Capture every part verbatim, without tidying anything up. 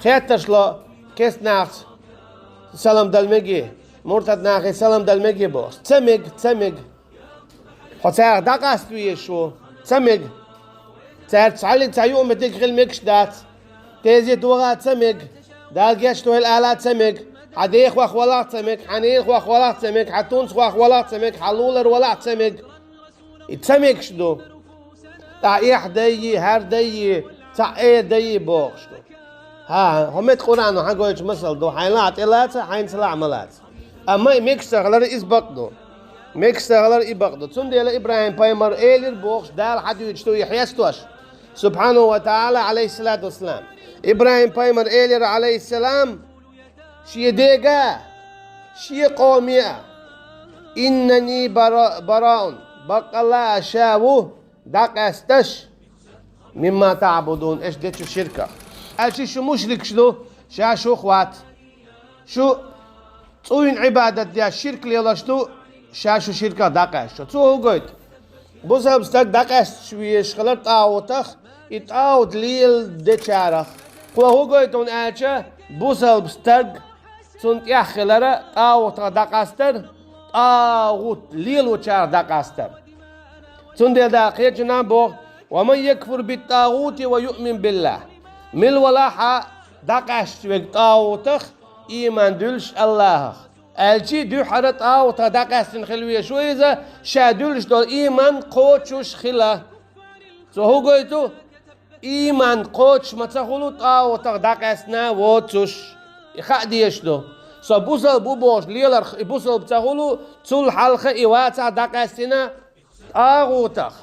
Кхетташ ло, керста нахаца салам дала меге, муртад нахе салам дала меге бохуш. Ца мега, ца мега. Хьо царах дӀакъаста везаш ву. Ца мега. Цаьрца цхьаллиг цхьа юкъаметтиг хила мегаш дац. Тезет ваха ца мега. Дала гечдойла ала ца мега. Хьан дехох валахь ца мега, хьан ненахох валахь ца мега, хьан тунцахох валахь ца мега, хьан лулара валахь ца мега. И ца мегаш ду. ТӀаккха эхь дайи, хӀара дайи, цхьаъ эр дайи бохуш ду. ХӀа, хӀо метта Къуръано хьан гойтуш масал ду, хьайна лахь тӀелаца, хьайна ца лахь ма лаца. Амма и мегаш ца хилар иза бакъ ду. Мегаш ца хилар и бакъ ду. Цундела ИбрахӀим пайхамар элира бохуш Дала хьадуьйцуш ду и хьестош. Субхьанаху ва таӀала, Ӏалайхиссалату вассалам. ИбрахӀим пайхамар элира, Ӏалайхиссалам, шен дега, шен къоме а: «Иннани бара-, бараун», баккъалла а ша ву дӀакъаьсташ, «мимма таӀбудун», аша дечу ширках. Аьлча шу мушрикаш ду, ша шух вац. Шу цӀуйна Ӏибадат деш ширк лелаш ду, ша шу ширках дӀакъаьсташ. Цо хӀу гойту? Бусалба стаг дӀакъаьсташ везаш хилар тӀагӀутах, и тӀагӀут леладечарах. Кхо хӀу гойту хьуна аьлча, бусалба стаг, цунна тӀехь хилара тӀагӀутах дӀакъастар, тӀагӀут лелочарах дӀакъастар. Цундела Дала кхечанхьа боху: «Ва ман якфур бит-тӀагӀути ва юъмин биллахь». Мила валахь а дӀакъаьсташ верг тӀагӀутах, ийман дуьллуш Аллахах. Аьлча дуьххьара тӀагӀутах дӀакъаьстина хила везаш ву иза, ша дуьллуш долу ийман кхочуш хила. Цо хӀу гойту? Ийман кхочуш ма ца хуьлу тӀагӀутах дӀакъаьстина воцуш. И хаа дезаш ду. Со бусалба ву бохуш леларх и бусалба ца хуьлу, цул хьалха и вацахь дӀакъаьстина тӀагӀутах.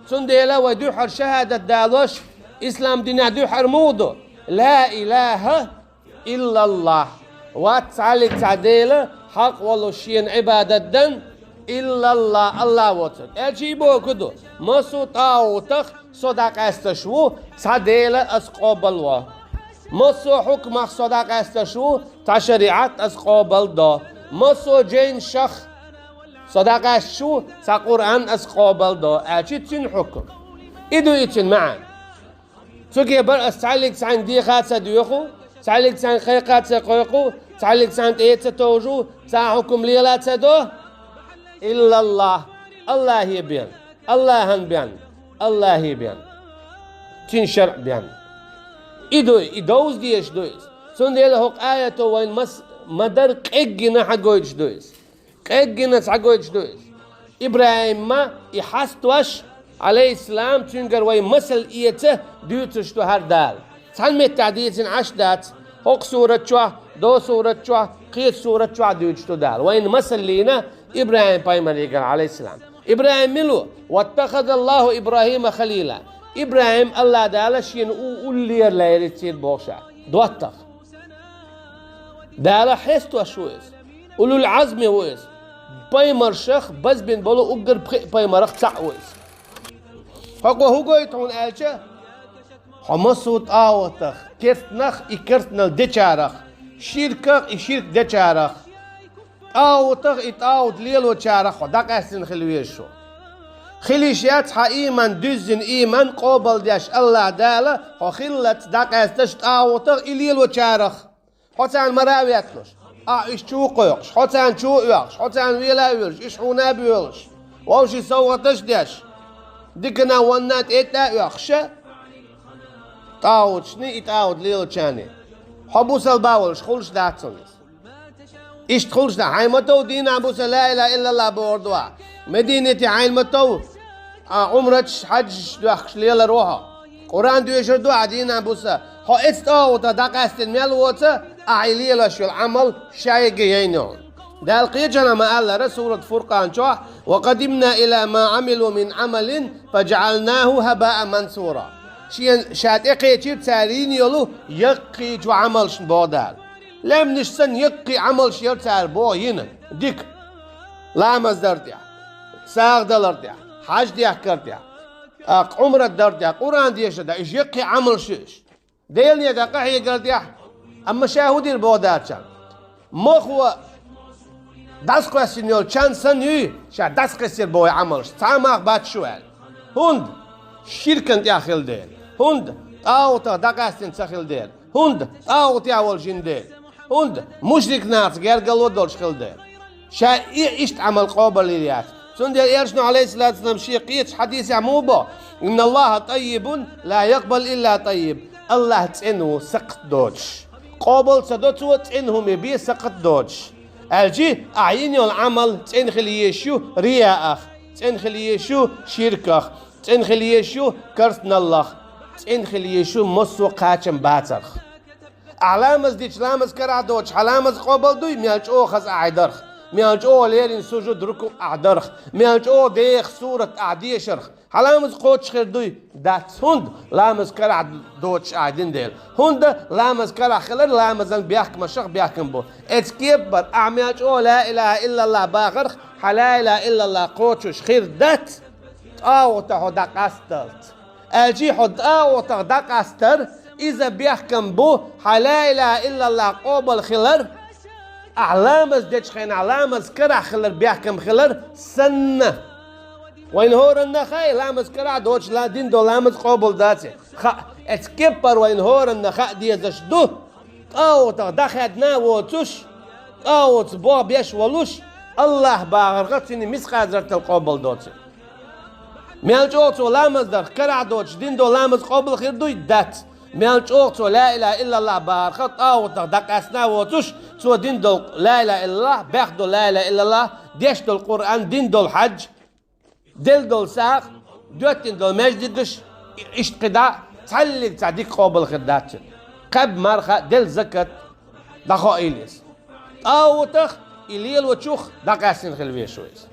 Цундела вай дуьххьара шахӀадат далош, ислам динехь дуьххьара муха ду? Ла илаха иллаллахь. Вац цхьаллиг цхьа Дела хьакъ волуш шена Ӏибадат дан, иллаллахь, Аллахь воцург. Аьлча и бохург ду: массо а тӀагӀутах со дӀакъаьсташ ву, цхьа Дела ас къобал во. Массо а хьукмах со дӀакъаьсташ ву, цхьа шариӀат ас къобал до. Массо а жайнашах со дӀакъаьсташ ву, цхьа Къуръан ас къобал до, аьлча и цуьнан хьукм. И ду и цуьнан маьӀна. Цуьнга бара ас цхьаллиг цхьаьнга деха а ца доьху, цхьаллиг цхьаьнга кхайкха а ца кхойкху, цхьаллиг цхьаьнга тӀе а ца товжу, цхьа а хьукм лела а ца до. Иллаллахь, Аллахье бен, Аллахьан бен, Аллахье бен. Цуьнан шарӀ бен. И ду, и довза дезаш ду иза. Цундела хӀокху аято вайн мас-, ма-дарра къеггина хьан гойтуш ду иза. Къеггина схьагойтуш ду иза. ИбрахӀима и хьастош, Ӏалайхиссалам, цуьнгара вай масал эца дуьйцуш ду хӀара Дала. Цхьана меттехь дийцина Ӏаш дац, хӀокху сурат чохь, до сурат чохь, кхечу сурат чохь дуьйцуш ду Дала. Вайна масал лийна ИбрахӀим пайхамарегара, Ӏалайхиссалам. ИбрахӀим мила ву? «Ваттахазаллаху ИбрахӀима халила». ИбрахӀим Аллах Дала шена у-, уллера лайрицийра бохуш. ДоттагӀа. Дала хьестош ву иза. Улул Ӏазми ву иза. Пайхамаршах базбина болу уггар пхиъ пайхамарах цхьаъ ву иза. ХӀокхо хӀу гойту хьуна аьлча, хьо массо а тӀагӀутах, керстанах, и керстанал дечарах, ширках, и ширк дечарах, тӀагӀутах, и тӀагӀут лелочарах хьо дӀакъаьстина хила везаш ву. Хила йиш яц хьан ийман, дуьззина ийман къобалдеш Аллах Дала, хьо хиллалц дӀакъаьсташ тӀагӀутах, и лелочарах. Хьо царна мара а ветталуш, ахь уьш чу а кхойкхуш, хьо царна чу а оьхуш, хьо царна вела а воьлуш, уьш хьуна а боьлуш, вовшийн совгӀаташ а деш, диканна, вонна тӀе а оьхуш, тӀагӀуташний, и тӀагӀут лелочарний. Хьо бусалба волуш хуьлуш дац хьуна иза. Иштта хуьлуш дац, хьайна ма тов дийнахь буса ла илаха иллаллах бохург ду ахь. Мединате хьайна ма тов, а, Ӏумраташ, хьаджаш доьхкуш лелар ву хьо. Къуръан доьшур ду ахь дийнахь буса. Хьо эцу тӀагӀутах дӀакъаьстина мел воцу, ахь и лелош йолу Ӏамал шайга яйна хьуна. Дала кхечанхьа ма-аллара, сурат Фуркъан чохь: «Ва къадимна ила ма Ӏамилу мин Ӏамалин, фаджаӀалнаху хӀабаан мансура». Шен, ша тӀекхечира цара йина йолу яккхийчу Ӏамалшна боху Дала. Лаьмнаш санна яккхий Ӏамалш яра цара боху йина, дика. Ламаз дар тӀехь, сагӀа далар тӀехь, хьаж дехкар тӀехь, а, Ӏумрат дар тӀехь, Къуръан дешар тӀехь, уьш яккхий Ӏамалш ю уьш. Делан некъа къахьегар тӀехь, амма ша хӀун дира боху Дала царна? Мохо дӀасакхоьссина йолу чан санна юй, ша дӀасакхиссира боху Ӏамалш, цхьа а мах бац шу аьлла. ХӀунда? Ширкан тӀехь хила дела. ХӀунда? ТӀагӀутах дӀакъаьстина ца хила дела. ХӀунда? ТӀагӀутехь волу жин дела. ХӀунда? Мушрик нахаца гергарло долуш хила дела. Ша и иштта Ӏамал къобалйийр яц. Цундела Элчано, Ӏалайхиссалату вассалам, шен кхечу хьадисехь муха боху: «Инналлаха таййибун, ла якъбал илла таййиб». АллахӀ цӀена ву, сакхт доцуш. Къобал ца до Цо цӀена хӀума бен, сакхт доцуш. Аьлчи, ахь йина йолу Ӏамал цӀена хила езаш ю рияах, цӀена хила езаш ю ширках, цӀена хила езаш ю керстаналлах, цӀена хила езаш ю массо а кхачам бацарх. Ахь ламаз дича, ламаз карахь доцуш, хьан ламаз къобал дуй, мел чӀогӀа хаза ахь и дарх, мел чӀогӀа леррина сужуд, рукуъ ахь дарх, мел чӀогӀа деха сурат ахь дешарх. Хьан ламаз кхочуш хир дуй? Дац. ХӀунда? Ламаз карахь доцуш ахь дина дела. ХӀунда? Ламаз карахь хилар ламазан бехкамашах бехкам бу. Эцу кепара, ахь мел чӀогӀа ла илаха иллаллах бахарх, хьан ла илаха иллаллах кхочуш хир дац, тӀагӀутах хьо дӀакъасталц. Аьлчи хьо тӀагӀутах дӀакъастар, иза бехкам бу, хьан ла илаха иллаллах къобал хилар, ахь ламаз дечу хенахь ламаз карахь хилар бехкам хилар санна. Вайна хӀоранна хаьа, ламаз карахь доцуш ла-, дина долу ламаз къобал дац. Хаьа, эцу кепара вайна хӀоранна хаа дезаш ду, тӀагӀутах дӀахаьдна а воцуш, тӀагӀутца бох беш а волуш, АллахӀ бахарх цуьнан мискъал зарратал къобал доцург. Мел чӀогӀа цо ламаз дарх, карахь доцуш дина долу ламаз къобал хир дуй? Дац. Мел чӀогӀа цо ла илаха иллаллах бахарх, тӀагӀутах дӀакъаьстина а воцуш, цо дина долу ла илаха иллаллах, баьхна долу ла илаха иллаллах, деш долу Къуръан, дина долу хьаьж, делла долу сагӀа, доьттина долу маьждигаш, иштта кхидӀа, цхьаллиг цхьа дика къобал хир дац цуьнан. Кхаьбна марха, делла закат, дӀахоийла иза. ТӀагӀутах и лелочух дӀакъаьстина хила везаш ву иза.